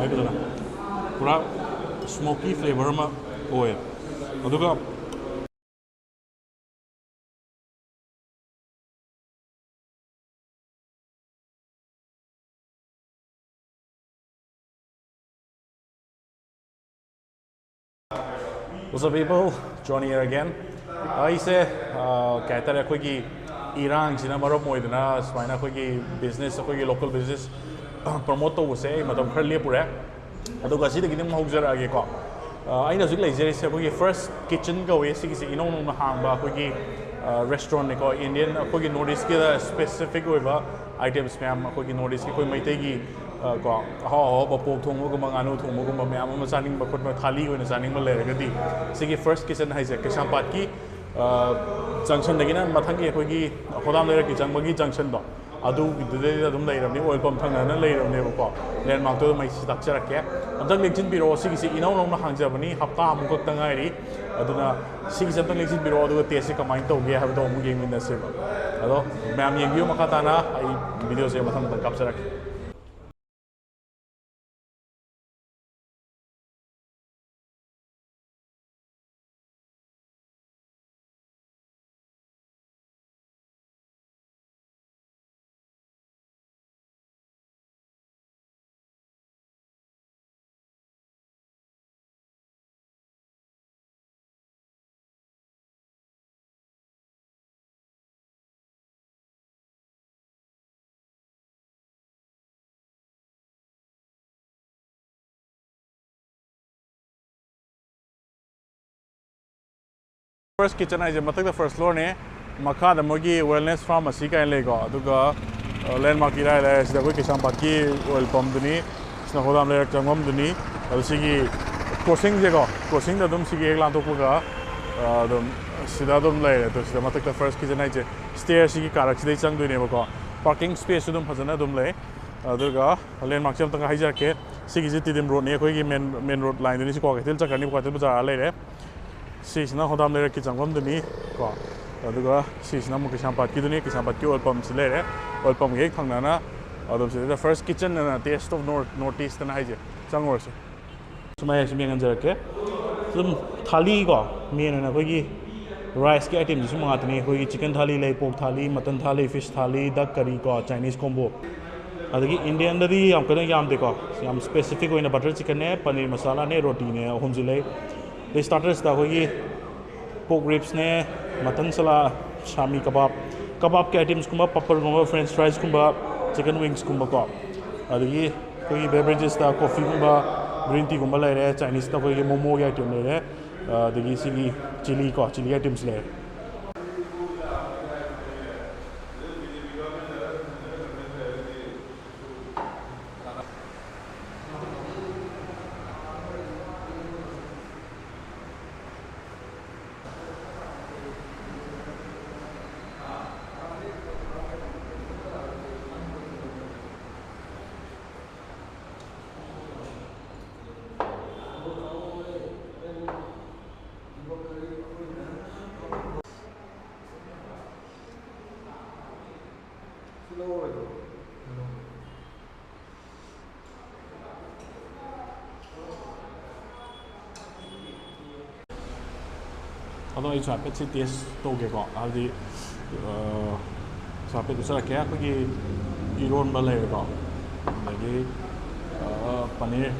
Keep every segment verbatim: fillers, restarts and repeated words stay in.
ꯍꯥꯏꯕꯗꯨꯅ ꯄꯨꯔꯥ smoky flavour ꯑꯃ ꯑꯣꯏ꯫ ꯑꯗꯨꯒ What's up, people? Johnny here again. ꯑꯩꯁꯦ, ꯑ, ꯀꯩ ꯍꯥꯏꯇꯥꯔꯦ, ꯑꯩꯈꯣꯏꯒꯤ ꯏꯔꯥꯡꯁꯤꯅ ꯃꯔꯝ ꯑꯣꯏꯗꯅ ꯁꯨꯃꯥꯏꯅ ꯑꯩꯈꯣꯏꯒꯤ business, ꯑꯩꯈꯣꯏꯒꯤ local business promote ꯇꯧꯕꯁꯦ ꯑꯩ ꯃꯇꯝ ꯈꯔ ꯂꯦꯞꯄꯨꯔꯦ꯫ ꯑꯗꯨꯒ ꯁꯤꯗꯒꯤ ꯑꯗꯨꯝ ꯍꯧꯖꯔꯛꯑꯒꯦꯀꯣ꯫ ꯑ, ꯑꯩꯅ ꯍꯧꯖꯤꯛ ꯂꯩꯖꯔꯤꯁꯦ ꯑꯩꯈꯣꯏꯒꯤ First Kitchen ꯀꯧꯋꯦ꯫ ꯁꯤꯒꯤꯁꯦ ꯏꯅꯧ ꯅꯧꯅ ꯍꯥꯡꯕ ꯑꯩꯈꯣꯏꯒꯤ, ꯑ, restaurant ꯅꯤꯀꯣ꯫ Indian, ꯑꯩꯈꯣꯏꯒꯤ North East ꯀꯤꯗ specific ꯑꯣꯏꯕ items ꯃꯌꯥꯝ, ꯑꯩꯈꯣꯏꯒꯤ North East ꯀꯤ ꯑꯩꯈꯣꯏ ꯃꯩꯇꯩꯒꯤ, ꯑ, ꯀꯣ, ꯑꯍꯥꯎ ꯑꯍꯥꯎꯕ pork ꯊꯣꯡꯕꯒꯨꯝꯕ, ꯉꯥꯅꯨ ꯊꯣꯡꯕꯒꯨꯝꯕ ꯃꯌꯥꯝ ꯑꯃ ꯆꯥꯅꯤꯡꯕ ꯈꯣꯠꯄ, ꯊꯥꯂꯤ ꯑꯣꯏꯅ ꯆꯥꯅꯤꯡꯕ ꯂꯩꯔꯒꯗꯤ ꯁꯤꯒꯤ First Kitchen ꯍꯥꯏꯁꯦ ꯀꯩꯁꯥꯝꯄꯥꯠꯀꯤ, ꯑ, junction ꯗꯒꯤꯅ ꯃꯊꯪꯒꯤ ꯑꯩꯈꯣꯏꯒꯤ ꯍꯣꯗꯥꯝ ꯂꯩꯔꯛꯀꯤ ꯆꯪꯕꯒꯤ junction ꯗꯣ, ꯑꯗꯨꯒꯤꯗꯨꯗꯩꯗ ꯑꯗꯨꯝ ꯂꯩꯔꯕꯅꯤ, oil pump ꯊꯪꯅꯅ ꯂꯩꯔꯕꯅꯦꯕꯀꯣ꯫ Landmark ꯇꯨ ꯑꯗꯨꯝ ꯑꯩ ꯁꯤ ꯇꯥꯛꯆꯔꯛꯀꯦ꯫ ꯑꯝꯇꯪ ꯂꯦꯡꯁꯤꯟꯕꯤꯔꯛꯑꯣ, ꯁꯤꯒꯤꯁꯤ ꯏꯅꯧ ꯅꯧꯅ ꯍꯥꯡꯖꯕꯅꯤ, ꯍꯞꯇꯥ ꯑꯃꯨꯛ ꯈꯛꯇ ꯉꯥꯏꯔꯤ꯫ ꯑꯗꯨꯅ ꯁꯤꯒꯤꯁꯤ ꯑꯝꯇꯪ ꯂꯦꯡꯁꯤꯟꯕꯤꯔꯛꯑꯣ, ꯑꯗꯨꯒ taste ꯁꯦ ꯀꯃꯥꯏꯅ ꯇꯧꯒꯦ ꯍꯥꯏꯕꯗꯣ ꯑꯃꯨꯛ ꯌꯦꯡꯃꯤꯟꯅꯁꯦꯕ꯫ ꯑꯗꯣ ꯃꯌꯥꯝ ꯌꯦꯡꯕꯤꯌꯨ, ꯃꯈꯥ ꯇꯥꯅ ꯑꯩ video ꯁꯦ ꯃꯊꯪ ꯃꯊꯪ ꯀꯥꯞꯆꯔꯛꯀꯦ꯫ First Kitchen ꯍꯥꯏꯁꯦ ꯃꯊꯛꯇ first floor ꯅꯦ, ꯃꯈꯥꯗ ꯃꯣꯏꯒꯤ Wellness Pharmacy ꯀꯥꯏꯅ ꯂꯩꯀꯣ꯫ ꯑꯗꯨꯒ, ꯑ, Landmark ꯀꯤ ꯏꯔꯥꯏ ꯂꯥꯏ ꯑꯁꯤꯗ ꯑꯩꯈꯣꯏ ꯀꯩꯁꯥꯝꯄꯥꯠꯀꯤ oil pump ꯗꯨꯅꯤ, ꯁꯤꯅ ꯍꯣꯗꯥꯝ ꯂꯩꯔꯛ ꯆꯪꯐꯝꯗꯨꯅꯤ꯫ ꯑꯗꯨ ꯁꯤꯒꯤ crossing ꯁꯦꯀꯣ, crossing ꯗ ꯑꯗꯨꯝ ꯁꯤꯒꯤ ꯍꯦꯛ ꯂꯥꯟꯊꯣꯛꯄꯒ, ꯑ, ꯑꯗꯨꯝ ꯁꯤꯗ ꯑꯗꯨꯝ ꯂꯩꯔꯦ꯫ ꯑꯗꯣ ꯁꯤꯗ ꯃꯊꯛꯇ First Kitchen ꯍꯥꯏꯁꯦ stair ꯁꯤꯒꯤ ꯀꯥꯔꯛꯁꯤꯗꯩ ꯆꯪꯗꯣꯏꯅꯦꯕꯀꯣ꯫ Parking space ꯁꯨ ꯑꯗꯨꯝ ꯐꯖꯅ ꯑꯗꯨꯝ ꯂꯩ꯫ ꯑꯗꯨꯒ Landmark ꯁꯦ ꯑꯝꯇꯪ ꯍꯥꯏꯖꯔꯛꯀꯦ꯫ ꯁꯤꯒꯤꯁꯦ ꯇꯤꯗꯤꯝ road ꯅꯤ, ꯑꯩꯈꯣꯏꯒꯤ main, main road line ꯗꯨꯅꯤ꯫ ꯁꯤ ꯀ꯭ꯋꯥꯀꯩꯊꯦꯜ ꯆꯠꯈ꯭ꯔꯅꯤ, ꯀ꯭ꯋꯥꯀꯩꯊꯦꯜ ꯕꯖꯥꯔ ꯂꯩꯔꯦ꯫ ꯁꯤꯁꯤꯅ ꯍꯣꯗꯥꯝ ꯂꯩꯔꯛꯀꯤ ꯆꯪꯐꯝꯗꯨꯅꯤ ꯀꯣ꯫ ꯑꯗꯨꯒ ꯁꯤꯁꯤꯅ ꯑꯃꯨꯛ ꯀꯩꯁꯥꯝꯄꯥꯠꯀꯤꯗꯨꯅꯤ, ꯀꯩꯁꯥꯝꯄꯥꯠꯀꯤ oil pump ꯁꯤ ꯂꯩꯔꯦ꯫ Oil pump ꯒꯤ ꯍꯦꯛ ꯊꯪꯅꯅ ꯑꯗꯨꯝ ꯁꯤꯗꯩꯗ First Kitchen ꯑꯅ Taste of North, North East ꯑꯅ ꯍꯥꯏꯁꯦ, ꯆꯪꯉꯨꯔꯁꯦ꯫ ꯁꯨꯃꯥꯏꯅ ꯁꯨꯝ ꯌꯦꯡꯍꯟꯖꯔꯛꯀꯦ꯫ ꯑꯗꯨꯝ ꯊꯥꯂꯤꯀꯣ, ꯃꯦꯟ ꯑꯣꯏꯅ ꯑꯩꯈꯣꯏꯒꯤ ꯔꯥꯏꯁꯀꯤ ꯑꯥꯏꯇꯦꯝꯁꯦ ꯁꯨꯝ ꯉꯥꯛꯇꯅꯤ꯫ ꯑꯩꯈꯣꯏꯒꯤ ꯆꯤꯀꯟ ꯊꯥꯂꯤ ꯂꯩ, ꯄꯣꯔꯛ ꯊꯥꯂꯤ, ꯃꯇꯟ ꯊꯥꯂꯤ, ꯐꯤꯁ ꯊꯥꯂꯤ, ꯗꯛ ꯀꯔꯤ ꯀꯣ, ꯆꯥꯏꯅꯤꯁ ꯀꯣꯝꯕꯣ꯫ ꯑꯗꯒꯤ ꯏꯟꯗꯤꯌꯟꯗꯗꯤ ꯌꯥꯝ ꯀꯟꯅ ꯌꯥꯝꯗꯦꯀꯣ, ꯌꯥꯝ ꯁ꯭ꯄꯦꯁꯤꯐꯤꯛ ꯑꯣꯏꯅ ꯕꯇꯔ ꯆꯤꯀꯟꯅꯦ, ꯄꯅꯤꯔ ꯃꯁꯥꯂꯥꯅꯦ, ꯔꯣꯇꯤꯅꯦ, ꯑꯍꯨꯝꯁꯤ ꯂꯩ꯫ ꯑꯗꯩ ꯁ꯭ꯇꯥꯔꯇꯔꯁꯇ ꯑꯩꯈꯣꯏꯒꯤ ꯄꯣꯔꯛ ꯔꯤꯞꯁꯅꯦ, ꯃꯇꯟ ꯁꯂꯥ, ꯁꯥꯃꯤ ꯀꯕꯥꯕ, ꯀꯕꯥꯕꯀꯤ ꯑꯥꯏꯇꯦꯝꯁꯀꯨꯝꯕ, ꯄꯥꯄꯔꯒꯨꯝꯕ, ꯐ꯭ꯔꯦꯟꯆ ꯐ꯭ꯔꯥꯏꯁꯀꯨꯝꯕ, ꯆꯤꯀꯟ ꯋꯤꯡꯁꯀꯨꯝꯕꯀꯣ꯫ ꯑꯗꯒꯤ ꯑꯩꯈꯣꯏꯒꯤ ꯕꯦꯕꯔꯦꯖꯦꯁꯇ ꯀꯣꯐꯤꯒꯨꯝꯕ, ꯒ꯭ꯔꯤꯟ ꯇꯤꯒꯨꯝꯕ ꯂꯩꯔꯦ, ꯆꯥꯏꯅꯤꯁꯇ ꯑꯩꯈꯣꯏꯒꯤ ꯃꯣꯃꯣꯒꯤ ꯑꯥꯏꯇꯦꯝ ꯂꯩꯔꯦ, ꯑꯗꯒꯤ ꯁꯤꯒꯤ ꯆꯤꯂꯤ ꯀꯣ, ꯆꯤꯂꯤ ꯑꯥꯏꯇꯦꯝꯁ ꯂꯩꯔꯦ꯫ ꯑꯗꯣ ꯑꯩꯁꯨ ꯍꯥꯏꯐꯦꯠ ꯁꯤ ꯇꯦꯁ ꯇꯧꯒꯦꯀꯣ, ꯍꯥꯏꯕꯗꯤ, ꯑ, ꯁꯤ ꯍꯥꯏꯐꯦꯠ ꯎꯠꯆꯔꯛꯀꯦ꯫ ꯑꯩꯈꯣꯏꯒꯤ ꯏꯔꯣꯟꯕ ꯂꯩꯔꯦꯀꯣ, ꯑꯗꯒꯤ, ꯑ, ꯄꯅꯤꯔ,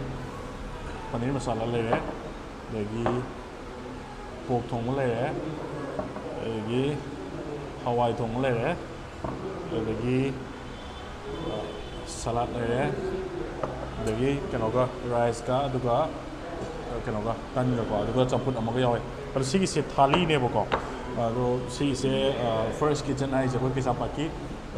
ꯄꯅꯤꯔ ꯃꯁꯥꯂꯥ ꯂꯩꯔꯦ, ꯑꯗꯒꯤ ꯄꯣꯔꯛ ꯊꯣꯡꯕ ꯂꯩꯔꯦ, ꯑꯗꯒꯤ ꯍꯋꯥꯏ ꯊꯣꯡꯕ ꯂꯩꯔꯦ, ꯑꯗꯒꯤ, ꯑ, ꯁꯂꯥꯗ ꯂꯩꯔꯦ, ꯑꯗꯒꯤ ꯀꯩꯅꯣꯒ, ꯔꯥꯏꯁꯀ, ꯑꯗꯨꯒ, ꯑ, ꯀꯩꯅꯣꯒ, ꯇꯟꯒꯀꯣ, ꯑꯗꯨꯒ ꯆꯝꯐꯨꯠ ꯑꯃꯒ ꯌꯥꯎꯋꯦ꯫ ꯑꯗꯣ ꯁꯤꯒꯤꯁꯦ ꯊꯥꯂꯤꯅꯦꯕꯀꯣ꯫ ꯑꯗꯣ ꯁꯤꯒꯤꯁꯦ, ꯑ, ꯐꯥꯔꯁ ꯀꯤꯆꯟ ꯍꯥꯏꯁꯦ ꯑꯩꯈꯣꯏ ꯀꯩꯁꯥꯝꯄꯥꯠꯀꯤ,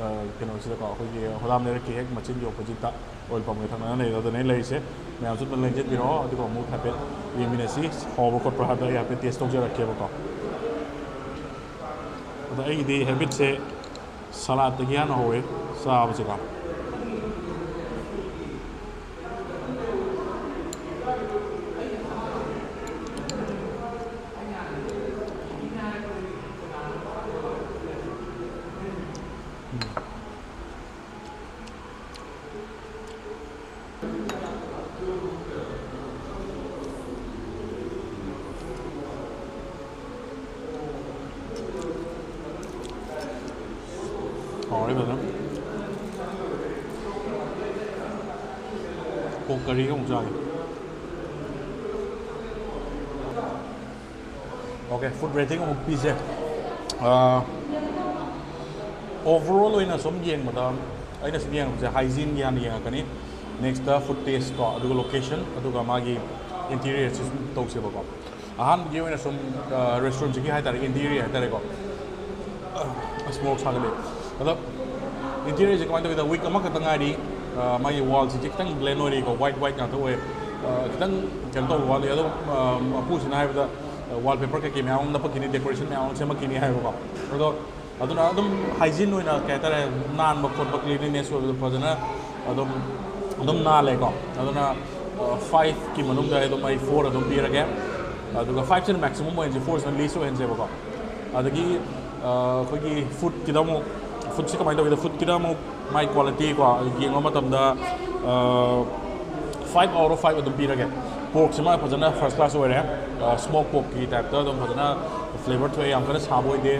ꯑ, ꯀꯩꯅꯣꯁꯤꯗꯀꯣ, ꯑꯩꯈꯣꯏꯒꯤ ꯍꯣꯗꯥꯝ ꯂꯩꯔꯛꯀꯤ ꯍꯦꯛ ꯃꯆꯤꯟꯒꯤ ꯑꯣꯄꯣꯖꯤꯠꯇ ꯑꯣꯏꯜ ꯄꯝꯒ ꯊꯪꯅꯅ ꯂꯩꯔꯦ, ꯑꯗꯨꯗꯅꯦ ꯂꯩꯔꯤꯁꯦ꯫ ꯃꯌꯥꯝꯁꯨ ꯑꯗꯨꯝ ꯂꯦꯡꯖꯟꯕꯤꯔꯛꯑꯣ, ꯑꯗꯨꯒ ꯑꯃꯨꯛ ꯍꯥꯏꯐꯦꯠ ꯌꯦꯡꯃꯤꯟꯅꯁꯤ꯫ ꯍꯥꯎꯕ꯭ꯔꯥ ꯈꯣꯠꯄ꯭ꯔꯥ ꯍꯥꯏꯕꯗꯣ ꯑꯩ ꯍꯥꯏꯐꯦꯠ ꯇꯦꯁ ꯇꯧꯖꯔꯛꯀꯦꯕꯀꯣ꯫ ꯑꯗꯣ ꯑꯩꯒꯤꯗꯤ ꯍꯦꯕꯤꯠꯁꯦ ꯁꯂꯥꯗꯇꯒꯤ ꯍꯥꯟꯅ ꯍꯧꯋꯦ ꯆꯥꯕꯁꯦꯀꯣ꯫ ꯍꯥꯎꯔꯦ ꯐꯖꯅ꯫ ꯄꯣꯛ ꯀꯔꯤꯒ ꯑꯃꯨꯛ ꯆꯥꯒꯦ꯫ ꯑꯣꯀꯦ, ꯐꯨꯗ ꯔꯦꯇꯤꯡ ꯑꯃꯨꯛ ꯄꯤꯁꯦ꯫ ꯑꯣꯚꯔ ꯑꯣꯜ ꯑꯣꯏꯅ ꯁꯨꯝ ꯌꯦꯡꯕꯗ, ꯑꯩꯅ ꯁꯨꯝ ꯌꯦꯡꯕꯁꯦ, ꯍꯥꯏꯖꯤꯟꯒꯤ ꯍꯥꯟꯅ ꯌꯦꯡꯉꯛꯀꯅꯤ꯫ ꯅꯦꯛꯁꯇ ꯐꯨꯗ ꯇꯦꯁ ꯀꯣ, ꯑꯗꯨꯒ ꯂꯣꯀꯦꯁꯟ, ꯑꯗꯨꯒ ꯃꯥꯒꯤ ꯏꯟꯇꯤꯔꯤꯌꯔꯁꯤ ꯁꯨꯝ ꯇꯧꯁꯦꯕꯀꯣ꯫ ꯑꯍꯥꯟꯕꯒꯤ ꯑꯣꯏꯅ ꯁꯨꯝ ꯔꯦꯁꯇꯨꯔꯦꯟꯁꯤꯒꯤ ꯍꯥꯏꯇꯥꯔꯦ, ꯏꯟꯇꯤꯔꯤꯌꯔ ꯍꯥꯏꯇꯥꯔꯦꯀꯣ꯫ ꯑꯁ, ꯃꯣꯔꯣꯛ ꯁꯥꯒꯠꯂꯦ꯫ ꯑꯗꯣ ꯏꯟꯇꯤꯔꯤꯌꯔꯁꯦ ꯀꯃꯥꯏꯅ ꯇꯧꯒꯦꯗ, ꯋꯤꯛ ꯑꯃꯈꯛꯇ ꯉꯥꯏꯔꯤ꯫ ꯃꯥꯒꯤ ꯋꯥꯜꯁꯤꯡꯁꯦ ꯈꯤꯇꯪ ꯕ꯭ꯂꯦꯟ ꯑꯣꯏꯔꯤꯀꯣ, ꯋꯥꯏꯠ ꯋꯥꯏꯠ ꯉꯥꯛꯇ ꯑꯣꯏ꯫ ꯈꯤꯇꯪ ꯀꯩꯅꯣ ꯇꯧꯕ ꯋꯥꯠꯂꯤ꯫ ꯑꯗꯣ ꯃꯄꯨꯁꯤꯅ ꯍꯥꯏꯕꯗ, ꯋꯥꯜ ꯄꯦꯄꯔ ꯀꯩꯀꯩ ꯃꯌꯥꯝ ꯑꯃ ꯅꯞꯄꯛꯈꯤꯅꯤ, ꯗꯦꯀꯣꯔꯦꯁꯟ ꯃꯌꯥꯝ ꯑꯃ ꯁꯦꯝꯃꯛꯈꯤꯅꯤ ꯍꯥꯏꯕꯀꯣ꯫ ꯑꯗꯣ ꯑꯗꯨꯅ ꯑꯗꯨꯝ ꯍꯥꯏꯖꯤꯟ ꯑꯣꯏꯅ, ꯀꯩ ꯍꯥꯏꯇꯥꯔꯦ, ꯅꯥꯟꯕ ꯈꯣꯠꯄ, ꯀ꯭ꯂꯤꯟꯂꯤꯅꯦꯁ ꯑꯣꯏꯕꯗꯣ ꯐꯖꯅ ꯑꯗꯨꯝ, ꯑꯗꯨꯝ ꯅꯥꯜꯂꯦꯀꯣ꯫ ꯑꯗꯨꯅ ꯐꯥꯏꯚꯀꯤ ꯃꯅꯨꯡꯗ ꯑꯗꯨꯝ ꯑꯩ ꯐꯣꯔ ꯑꯗꯨꯝ ꯄꯤꯔꯒꯦ꯫ ꯑꯗꯨꯒ ꯐꯥꯏꯚꯁꯤꯅ ꯃꯦꯛꯁꯤꯃꯝ ꯑꯣꯏꯍꯟꯁꯦ, ꯐꯣꯔꯁꯤꯅ ꯂꯤꯁ ꯑꯣꯏꯍꯟꯁꯦꯕꯀꯣ꯫ ꯑꯗꯒꯤ ꯑꯩꯈꯣꯏꯒꯤ ꯐꯨꯗꯀꯤꯗ ꯑꯃꯨꯛ, ꯐꯨꯗꯁꯦ ꯀꯃꯥꯏꯅ ꯇꯧꯒꯦꯗ, ꯐꯨꯗꯀꯤꯗ ꯑꯃꯨꯛ ꯃꯥꯏ ꯀ꯭ꯋꯥꯂꯤꯇꯤ ꯀꯣ, ꯌꯦꯡꯕ ꯃꯇꯝꯗ ꯐꯥꯏꯚ ꯑꯥꯎꯠ ꯑꯣꯐ ꯐꯥꯏꯚ ꯑꯗꯨꯝ ꯄꯤꯔꯒꯦ꯫ ꯄꯣꯔꯛꯁꯤꯃ ꯐꯖꯅ ꯐꯥꯔꯁ ꯀ꯭ꯂꯥꯁ ꯑꯣꯏꯔꯦ꯫ ꯁ꯭ꯃꯣꯛ ꯄꯣꯔꯛꯀꯤ ꯇꯥꯏꯞꯇ ꯑꯗꯨꯝ ꯐꯖꯅ ꯐ꯭ꯂꯦꯕꯔ ꯊꯣꯛꯑꯦ, ꯌꯥꯝ ꯀꯟꯅ ꯁꯥꯕ ꯑꯣꯏꯗꯦ꯫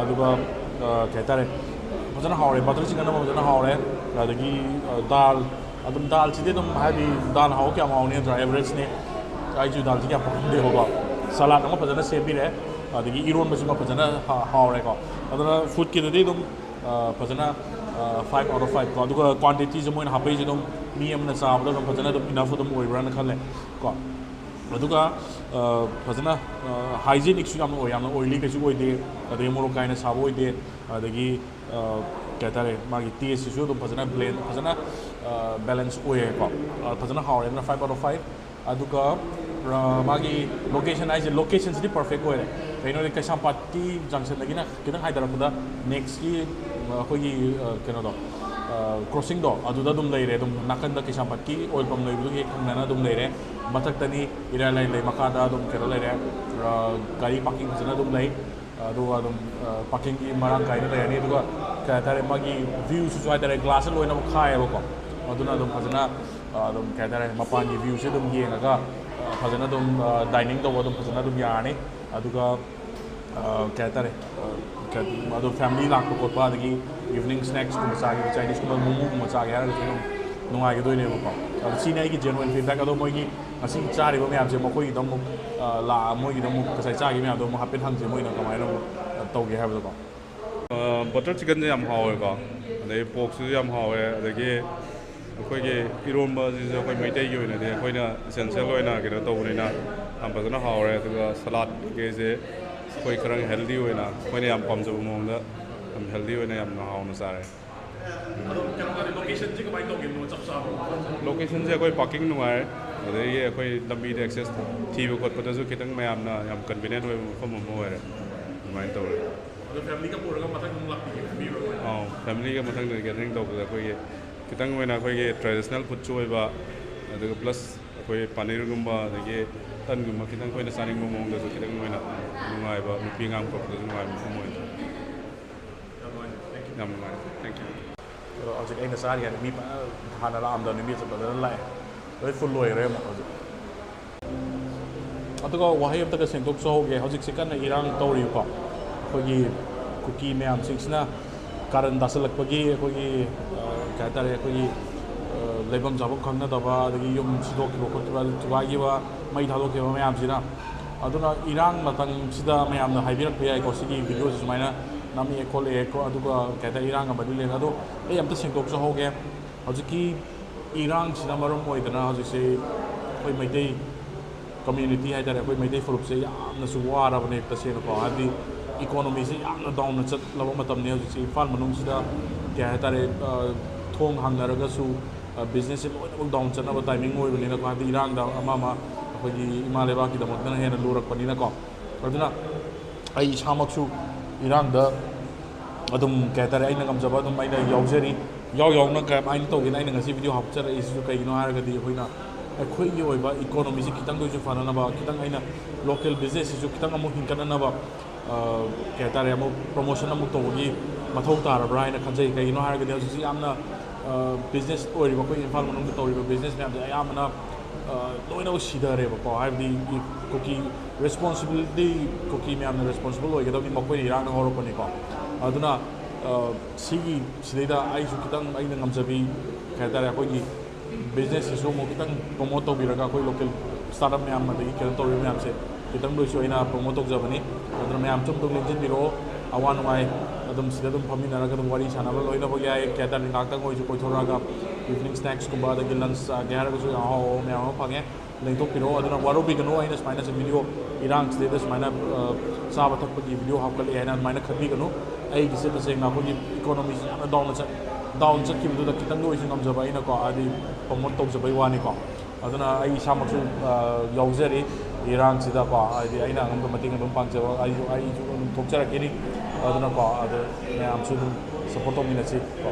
ꯑꯗꯨꯒ ꯀꯩ ꯍꯥꯏꯇꯥꯔꯦ, ꯐꯖꯅ ꯍꯥꯎꯔꯦ꯫ ꯕꯇꯔ ꯆꯤꯀꯟ ꯑꯃ ꯐꯖꯅ ꯍꯥꯎꯔꯦ꯫ ꯑꯗꯒꯤ ꯗꯥꯜ, ꯑꯗꯨꯝ ꯗꯥꯜꯁꯤꯗꯤ ꯑꯗꯨꯝ, ꯍꯥꯏꯗꯤ, ꯗꯥꯜ ꯍꯥꯎ ꯀꯌꯥꯝ ꯍꯥꯎꯅꯤ ꯅꯠꯇ꯭ꯔꯥ, ꯑꯦꯚꯔꯦꯖꯅꯦ꯫ ꯑꯩꯁꯨ ꯗꯥꯜꯁꯤ ꯀꯌꯥ ꯄꯥꯝꯗꯦꯕꯀꯣ꯫ ꯁꯂꯥꯗ ꯑꯃ ꯐꯖꯅ ꯁꯦꯝꯕꯤꯔꯦ꯫ ꯑꯗꯒꯤ ꯏꯔꯣꯟꯕꯁꯤꯃ ꯐꯖꯅ ꯍꯥꯎꯔꯦꯀꯣ꯫ ꯑꯗꯨꯅ ꯐꯨꯗꯀꯤꯗꯗꯤ ꯑꯗꯨꯝ ꯐꯖꯅ ꯐꯥꯏꯚ ꯑꯥꯎꯠ ꯑꯣꯐ ꯐꯥꯏꯚ ꯀꯣ꯫ ꯑꯗꯨꯒ ꯀ꯭ꯋꯥꯟꯇꯤꯇꯤꯁꯦ ꯃꯣꯏꯅ ꯍꯥꯞꯄꯛꯏꯁꯦ ꯑꯗꯨꯝ ꯃꯤ ꯑꯃꯅ ꯆꯥꯕꯗ ꯑꯗꯨꯝ ꯐꯖꯅ ꯑꯗꯨꯝ ꯏꯅꯐ ꯑꯗꯨꯝ ꯑꯣꯏꯕ꯭ꯔꯥꯅ ꯈꯜꯂꯦ ꯀꯣ꯫ ꯑꯗꯨꯒ ꯐꯖꯅ ꯍꯥꯏꯖꯤꯅꯤꯛꯁꯨ ꯌꯥꯝꯅ ꯑꯣꯏ, ꯌꯥꯝꯅ ꯑꯣꯏꯂꯤ ꯀꯩꯁꯨ ꯑꯣꯏꯗꯦ꯫ ꯑꯗꯒꯤ ꯃꯣꯔꯣꯛ ꯀꯥ ꯍꯦꯟꯅ ꯁꯥꯕ ꯑꯣꯏꯗꯦ꯫ ꯑꯗꯒꯤ ꯀꯩ ꯍꯥꯏꯇꯥꯔꯦ, ꯃꯥꯒꯤ ꯇꯦꯁꯁꯤꯁꯨ ꯑꯗꯨꯝ ꯐꯖꯅ ꯕ꯭ꯂꯦꯟ, ꯐꯖꯅ ꯕꯦꯂꯦꯟꯁ ꯑꯣꯏꯌꯦꯀꯣ꯫ ꯐꯖꯅ ꯍꯥꯎꯔꯦ꯫ ꯑꯗꯨꯅ ꯐꯥꯏꯚ ꯑꯥꯎꯠ ꯑꯣꯐ ꯐꯥꯏꯚ꯫ ꯑꯗꯨꯒ ꯃꯥꯒꯤ ꯂꯣꯀꯦꯁꯟ ꯍꯥꯏꯁꯦ, ꯂꯣꯀꯦꯁꯟꯁꯤꯗꯤ ꯄꯔꯐꯦꯛ ꯑꯣꯏꯔꯦ꯫ ꯀꯩꯅꯣꯗꯤ, ꯀꯩꯁꯥꯝꯄꯥꯠꯀꯤ ꯖꯪꯁꯟꯗꯒꯤꯅ ꯈꯤꯇꯪ ꯍꯥꯏꯊꯔꯛꯄꯗ ꯅꯦꯛꯁꯀꯤ ꯑꯩꯈꯣꯏꯒꯤ ꯀꯩꯅꯣꯗꯣ, ꯀ꯭ꯔꯣꯁꯤꯡꯗꯣ, ꯑꯗꯨꯗ ꯑꯗꯨꯝ ꯂꯩꯔꯦ꯫ ꯑꯗꯨꯝ ꯅꯥꯀꯟꯗ ꯀꯩꯁꯥꯝꯄꯥꯠꯀꯤ ꯑꯣꯏꯜ ꯄꯝ ꯂꯩꯕꯗꯨꯒꯤ ꯍꯦꯛ ꯊꯪꯅꯅ ꯑꯗꯨꯝ ꯂꯩꯔꯦ꯫ ꯃꯊꯛꯇꯅꯤ ꯏꯔꯥꯏ ꯂꯥꯏ ꯂꯩ, ꯃꯈꯥꯗ ꯑꯗꯨꯝ ꯀꯩꯅꯣ ꯂꯩꯔꯦ, ꯒꯥꯔꯤ ꯄꯥꯔꯀꯤꯡ ꯐꯖꯅ ꯑꯗꯨꯝ ꯂꯩ꯫ ꯑꯗꯨꯒ ꯑꯗꯨꯝ ꯄꯥꯔꯀꯤꯡꯒꯤ ꯃꯔꯥꯡ ꯀꯥꯏꯅ ꯂꯩꯔꯅꯤ꯫ ꯑꯗꯨꯒ ꯀꯩ ꯍꯥꯏꯇꯥꯔꯦ, ꯃꯥꯒꯤ ꯚ꯭ꯌꯨꯁꯤꯁꯨ ꯍꯥꯏꯇꯥꯔꯦ, ꯒ꯭ꯂꯥꯁꯁꯦ ꯂꯣꯏꯅꯃꯛ ꯈꯥꯏꯌꯦꯕꯀꯣ꯫ ꯑꯗꯨꯅ ꯑꯗꯨꯝ ꯐꯖꯅ ꯑꯗꯨꯝ, ꯀꯩ ꯍꯥꯏꯇꯥꯔꯦ, ꯃꯄꯥꯟꯒꯤ ꯚ꯭ꯌꯨꯁꯦ ꯑꯗꯨꯝ ꯌꯦꯡꯉꯒ ꯐꯖꯅ ꯑꯗꯨꯝ ꯗꯥꯏꯅꯤꯡ ꯇꯧꯕ ꯑꯗꯨꯝ ꯐꯖꯅ ꯑꯗꯨꯝ ꯌꯥꯔꯅꯤ꯫ ꯑꯗꯨꯒ ꯀꯩ ꯍꯥꯏꯇꯥꯔꯦ, ꯑꯗꯣ family ꯂꯥꯛꯄ ꯈꯣꯠꯄ, ꯑꯗꯒꯤ evening snacks ꯀꯨꯝꯕ ꯆꯥꯒꯦ, Chinese ꯀꯨꯝꯕ, momo ꯒꯨꯝꯕ ꯆꯥꯒꯦ ꯍꯥꯏꯔꯒꯁꯨ ꯑꯗꯨꯝ ꯅꯨꯡꯉꯥꯏꯒꯗꯣꯏꯅꯦꯕꯀꯣ꯫ ꯑꯗꯣ ꯁꯤꯅꯤ ꯑꯩꯒꯤ genuine feedback꯫ ꯑꯗꯣ ꯃꯣꯏꯒꯤ ꯉꯁꯤ ꯆꯥꯔꯤꯕ ꯃꯌꯥꯝꯁꯦ ꯃꯈꯣꯏꯒꯤꯗ ꯑꯃꯨꯛ, ꯑ, ꯂꯥꯛꯑ ꯃꯣꯏꯒꯤꯗ ꯑꯃꯨꯛ ꯉꯁꯥꯏ ꯆꯥꯈꯤꯕ ꯃꯌꯥꯝꯗꯣ ꯑꯃꯨꯛ ꯍꯥꯏꯐꯦꯠ ꯍꯪꯁꯦ, ꯃꯣꯏꯅ ꯀꯃꯥꯏꯅ ꯑꯃꯨꯛ, ꯑ, ꯇꯧꯒꯦ ꯍꯥꯏꯕꯗꯣꯀꯣ꯫ ꯑ, butter chicken ꯁꯦ ꯌꯥꯝ ꯍꯥꯎꯋꯦꯀꯣ, ꯑꯗꯩ pork ꯁꯤꯁꯨ ꯌꯥꯝ ꯍꯥꯎꯋꯦ, ꯑꯗꯒꯤ ꯑꯩꯈꯣꯏꯒꯤ ꯏꯔꯣꯝꯕꯁꯤꯁꯨ ꯑꯩꯈꯣꯏ ꯃꯩꯇꯩꯒꯤ ꯑꯣꯏꯅꯗꯤ ꯑꯩꯈꯣꯏꯅ essential ꯑꯣꯏꯅ ꯀꯩꯅꯣ ꯇꯧꯕꯅꯤꯅ ꯌꯥꯝ ꯐꯖꯅ ꯍꯥꯎꯔꯦ꯫ ꯑꯗꯨꯒ salad ꯀꯩꯁꯦ ꯑꯩꯈꯣꯏ ꯈꯔ healthy ꯑꯣꯏꯅ ꯑꯩꯈꯣꯏꯅ ꯌꯥꯝ ꯄꯥꯝꯖꯕ ꯃꯑꯣꯡꯗ ꯌꯥꯝ healthy ꯑꯣꯏꯅ ꯌꯥꯝꯅ ꯍꯥꯎꯅ ꯆꯥꯔꯦ꯫ ꯑꯗꯣ ꯀꯩꯅꯣ ꯇꯧꯔꯦ, location ꯁꯦ ꯀꯃꯥꯏꯅ ꯇꯧꯒꯦ? ꯆꯞ ꯆꯥꯕ? Location ꯁꯦ ꯑꯩꯈꯣꯏ parking ꯅꯨꯡꯉꯥꯏ, ꯑꯗꯒꯤ ꯑꯩꯈꯣꯏ ꯂꯝꯕꯤꯗ access ꯊꯤꯕ ꯈꯣꯠꯄꯗꯁꯨ ꯈꯤꯇꯪ ꯃꯌꯥꯝꯅ ꯌꯥꯝ convenient ꯑꯣꯏꯕ ꯃꯐꯝ ꯑꯃ ꯑꯣꯏꯔꯦ꯫ ꯑꯗꯨꯃꯥꯏꯅ ꯇꯧꯔꯦ꯫ ꯑꯗꯣ family ꯒ ꯄꯨꯔꯒ ꯃꯊꯪ ꯑꯃꯨꯛ ꯂꯥꯛꯄꯤꯒꯦ ꯈꯟꯕꯤꯕ꯭ꯔꯥ ꯀꯃꯥꯏꯅ? ꯑꯥꯎ, family ꯒ ꯃꯊꯪꯗ gathering ꯇꯧꯕꯗ ꯑꯩꯈꯣꯏꯒꯤ ꯈꯤꯇꯪ ꯑꯣꯏꯅ ꯑꯩꯈꯣꯏꯒꯤ traditional food ꯁꯨ ꯑꯣꯏꯕ, ꯑꯗꯨꯒ plus ꯑꯩꯈꯣꯏ paneer ꯒꯨꯝꯕ ꯑꯗꯒꯤ ꯇꯟꯒꯨꯝꯕ ꯈꯤꯇꯪ ꯑꯩꯈꯣꯏꯅ ꯆꯥꯅꯤꯡꯕ ꯃꯑꯣꯡꯗꯁꯨ ꯈꯤꯇꯪ ꯑꯣꯏꯅ ꯅꯨꯡꯉꯥꯏꯕ, ꯅꯨꯄꯤ ꯑꯉꯥꯡ ꯄꯨꯔꯛꯄꯗꯁꯨ ꯅꯨꯡꯉꯥꯏꯕ ꯃꯐꯝ ꯑꯣꯏꯅ꯫ ꯌꯥꯝ ꯅꯨꯡꯉꯥꯏ꯫ Thank you꯫ ꯌꯥꯝ ꯅꯨꯡꯉꯥꯏ꯫ Thank you꯫ ꯑꯗꯣ ꯍꯧꯖꯤꯛ ꯑꯩꯅ ꯆꯥꯔꯤ ꯍꯥꯏꯗꯤ ꯃꯤ ꯐꯖꯅ, ꯍꯥꯟꯅ ꯂꯥꯛꯑꯝꯗꯕꯅꯤ, ꯃꯤ ꯐꯖꯅ ꯂꯥꯛꯑꯦ꯫ ꯂꯣꯏ full ꯑꯣꯏꯈ꯭ꯔꯦ ꯑꯃꯨꯛ ꯍꯧꯖꯤꯛ꯫ ꯑꯗꯨꯒ ꯋꯥꯍꯩ ꯑꯝꯇꯒ ꯁꯦꯡꯗꯣꯛꯆꯍꯧꯒꯦ, ꯍꯧꯖꯤꯛꯁꯦ ꯀꯟꯅ ꯏꯔꯥꯡ ꯇꯧꯔꯤꯕꯀꯣ꯫ ꯑꯩꯈꯣꯏꯒꯤ ꯀꯨꯀꯤ ꯃꯌꯥꯝꯁꯤꯡꯁꯤꯅ ꯀꯥꯔꯟ ꯇꯥꯁꯜꯂꯛꯄꯒꯤ ꯑꯩꯈꯣꯏꯒꯤ, ꯑ, ꯀꯩ ꯍꯥꯏꯇꯥꯔꯦ, ꯑꯩꯈꯣꯏꯒꯤ, ꯑ, ꯂꯩꯐꯝ ꯆꯥꯐꯝ ꯈꯪꯅꯗꯕ, ꯑꯗꯒꯤ ꯌꯨꯝ ꯁꯤꯗꯣꯛꯈꯤꯕ ꯈꯣꯠꯈꯤꯕ, ꯊꯨꯒꯥꯏꯈꯤꯕ, ꯃꯩ ꯊꯥꯗꯣꯛꯈꯤꯕ ꯃꯌꯥꯝꯁꯤꯅ꯫ ꯑꯗꯨꯅ ꯏꯔꯥꯡ ꯃꯇꯝꯁꯤꯗ ꯃꯌꯥꯝꯅ ꯍꯥꯏꯕꯤꯔꯛꯄ ꯌꯥꯏꯀꯣ, ꯁꯤꯒꯤ video ꯁꯦ ꯁꯨꯃꯥꯏꯅ ꯅꯝꯃꯛꯑꯦ ꯈꯣꯠꯂꯛꯑꯦ ꯀꯣ, ꯑꯗꯨꯒ ꯀꯩ ꯍꯥꯏꯇꯥꯔꯦ, ꯏꯔꯥꯡꯒ ꯃꯔꯤ ꯂꯩꯅ꯫ ꯑꯗꯣ ꯑꯩ ꯑꯝꯇ ꯁꯦꯡꯗꯣꯛꯆꯍꯧꯒꯦ, ꯍꯧꯖꯤꯛꯀꯤ ꯏꯔꯥꯡꯁꯤꯅ ꯃꯔꯝ ꯑꯣꯏꯗꯅ ꯍꯧꯖꯤꯛꯁꯦ ꯑꯩꯈꯣꯏ ꯃꯩꯇꯩ community ꯍꯥꯏꯇꯥꯔꯦ, ꯑꯩꯈꯣꯏ ꯃꯩꯇꯩ ꯐꯨꯔꯨꯞꯁꯦ ꯌꯥꯝꯅꯁꯨ ꯋꯥꯔꯕꯅꯦ ꯇꯁꯦꯡꯅꯀꯣ꯫ ꯍꯥꯏꯕꯗꯤ economy ꯁꯦ ꯌꯥꯝꯅ down ꯆꯠꯂꯕ ꯃꯇꯝꯅꯤ ꯍꯧꯖꯤꯛꯁꯦ꯫ ꯏꯝꯐꯥꯜ ꯃꯅꯨꯡꯁꯤꯗ ꯀꯩ ꯍꯥꯏꯇꯥꯔꯦ, ꯑ, ꯊꯣꯡ ꯍꯥꯡꯅꯔꯒꯁꯨ, ꯑ, business ꯁꯦ ꯂꯣꯏꯅꯃꯛ down ꯆꯠꯅꯕ timing ꯑꯣꯏꯕꯅꯤꯅꯀꯣ꯫ ꯍꯥꯏꯕꯗꯤ ꯏꯔꯥꯡꯗ ꯑꯃ ꯑꯃ ꯑꯩꯈꯣꯏꯒꯤ ꯏꯃꯥ ꯂꯩꯕꯥꯛꯀꯤꯗꯃꯛꯇꯅ ꯍꯦꯟꯅ ꯂꯨꯔꯛꯄꯅꯤꯅꯀꯣ꯫ ꯑꯗꯨꯅ ꯑꯩ ꯏꯁꯥꯃꯛꯁꯨ ꯏꯔꯥꯡꯗ ꯑꯗꯨꯝ, ꯀꯩ ꯍꯥꯏꯇꯥꯔꯦ, ꯑꯩꯅ ꯉꯝꯖꯕ ꯑꯗꯨꯝ ꯑꯩꯅ ꯌꯥꯎꯖꯔꯤ꯫ ꯌꯥꯎ ꯌꯥꯎꯅ ꯀꯃꯥꯏꯅ ꯇꯧꯒꯦꯅ ꯑꯩꯅ ꯉꯁꯤ video ꯍꯥꯞꯆꯔꯛꯏꯁꯤꯁꯨ ꯀꯩꯒꯤꯅꯣ ꯍꯥꯏꯔꯒꯗꯤ ꯑꯩꯈꯣꯏꯅ ꯑꯩꯈꯣꯏꯒꯤ ꯑꯣꯏꯕ economy ꯁꯤ ꯈꯤꯇꯪꯗ ꯑꯣꯏꯁꯨ ꯐꯅꯅꯕ, ꯈꯤꯇꯪ ꯑꯩꯅ local business ꯁꯤꯁꯨ ꯈꯤꯇꯪ ꯑꯃꯨꯛ ꯍꯤꯡꯒꯠꯅꯅꯕ, ꯑ, ꯀꯩ ꯍꯥꯏꯇꯥꯔꯦ, ꯑꯃꯨꯛ promotion ꯑꯃꯨꯛ ꯇꯧꯕꯒꯤ ꯃꯊꯧ ꯇꯥꯔꯕ꯭ꯔꯥ ꯍꯥꯏꯅ ꯈꯟꯖꯩ꯫ ꯀꯩꯒꯤꯅꯣ ꯍꯥꯏꯔꯒꯗꯤ ꯍꯧꯖꯤꯛꯁꯤ ꯌꯥꯝꯅ, ꯑ, business ꯑꯣꯏꯔꯤꯕ ꯑꯩꯈꯣꯏ ꯏꯝꯐꯥꯜ ꯃꯅꯨꯡꯗ ꯇꯧꯔꯤꯕ business ꯃꯌꯥꯝꯁꯦ ꯑꯌꯥꯝꯕꯅ, ꯑ, ꯂꯣꯏꯅꯃꯛ ꯁꯤꯊꯔꯦꯕꯀꯣ꯫ ꯍꯥꯏꯕꯗꯤ ꯀꯨꯀꯤ Responsibility, ꯀꯨꯀꯤ ꯃꯌꯥꯝꯅ responsible ꯑꯣꯏꯒꯗꯕꯅꯤ, ꯃꯈꯣꯏꯅ ꯏꯔꯥꯡꯅ ꯍꯧꯔꯛꯄꯅꯤꯀꯣ꯫ ꯑꯗꯨꯅ, ꯑ, ꯁꯤꯒꯤ, ꯁꯤꯗꯩꯗ ꯑꯩꯁꯨ ꯈꯤꯇꯪ ꯑꯩꯅ ꯉꯝꯖꯕꯤ, ꯀꯩ ꯍꯥꯏꯇꯥꯔꯦ, ꯑꯩꯈꯣꯏꯒꯤ businessꯁꯤꯁꯨ ꯑꯃꯨꯛ ꯈꯤꯇꯪ promote ꯇꯧꯕꯤꯔꯒ, ꯑꯩꯈꯣꯏ local startup ꯃꯌꯥꯝ ꯑꯗꯒꯤ ꯀꯩꯅꯣ ꯇꯧꯔꯤꯕ ꯃꯌꯥꯝꯁꯦ ꯈꯤꯇꯪꯗ ꯑꯣꯏꯁꯨ ꯑꯩꯅ promote ꯇꯧꯖꯕꯅꯤ꯫ ꯑꯗꯨꯅ ꯃꯌꯥꯝꯁꯨ ꯑꯗꯨꯝ ꯂꯦꯡꯁꯤꯟꯕꯤꯔꯛꯑꯣ, ꯑꯋꯥ ꯅꯨꯡꯉꯥꯏ ꯑꯗꯨꯝ ꯁꯤꯗ ꯑꯗꯨꯝ ꯐꯝꯃꯤꯟꯅꯔꯒ ꯑꯗꯨꯝ ꯋꯥꯔꯤ ꯁꯥꯟꯅꯕ ꯂꯣꯏꯅꯃꯛ ꯌꯥꯏ꯫ ꯀꯩ ꯍꯥꯏꯇꯥꯔꯦ, ꯉꯥꯏꯍꯥꯛꯇꯪ ꯑꯣꯏꯁꯨ ꯀꯣꯏꯊꯣꯔꯛꯑꯒ evening snacksꯀꯨꯝꯕ ꯑꯗꯒꯤ lunch ꯆꯥꯒꯦ ꯍꯥꯏꯔꯒꯁꯨ ꯌꯥꯝ ꯑꯍꯥꯎ ꯑꯍꯥꯎꯕ ꯃꯌꯥꯝ ꯑꯃ ꯐꯪꯉꯦ꯫ ꯂꯦꯡꯊꯣꯛꯄꯤꯔꯛꯑꯣ꯫ ꯑꯗꯨꯅ ꯋꯥꯔꯧꯕꯤꯒꯅꯨ, ꯑꯩꯅ ꯁꯨꯃꯥꯏꯅ ꯁꯤ video, ꯏꯔꯥꯡꯁꯤꯗꯩꯗ ꯁꯨꯃꯥꯏꯅ, ꯑ, ꯆꯥꯕ ꯊꯛꯄꯒꯤ video ꯍꯥꯞꯀꯠꯂꯛꯑꯦ ꯍꯥꯏꯅ ꯑꯗꯨꯃꯥꯏꯅ ꯈꯟꯕꯤꯒꯅꯨ꯫ ꯑꯩꯒꯤꯁꯦ ꯇꯁꯦꯡꯅ ꯑꯩꯈꯣꯏꯒꯤ economyꯁꯤ ꯌꯥꯝꯅ downꯗ ꯆꯠ-, down ꯆꯠꯈꯤꯕꯗꯨꯗ ꯈꯤꯇꯪꯗ ꯑꯣꯏꯁꯨ ꯉꯝꯖꯕ ꯑꯩꯅꯀꯣ, ꯍꯥꯏꯗꯤ promote ꯇꯧꯖꯕꯩ ꯋꯥꯅꯤꯀꯣ꯫ ꯑꯗꯨꯅ ꯑꯩ ꯏꯁꯥꯃꯛꯁꯨ, ꯑ, ꯌꯥꯎꯖꯔꯤ ꯏꯔꯥꯡꯁꯤꯗꯀꯣ, ꯍꯥꯏꯗꯤ ꯑꯩꯅ ꯑꯉꯝꯕ ꯃꯇꯦꯡ ꯑꯗꯨꯝ ꯄꯥꯡꯖꯕ, ꯑꯩꯁꯨ, ꯑꯩꯁꯨ ꯑꯗꯨꯝ ꯊꯣꯛꯆꯔꯛꯈꯤꯅꯤ꯫ ꯑꯗꯨꯅꯀꯣ, ꯑꯗꯨ ꯃꯌꯥꯝꯁꯨ ꯑꯗꯨꯝ support ꯇꯧꯃꯤꯟꯅꯁꯤ ꯀꯣ꯫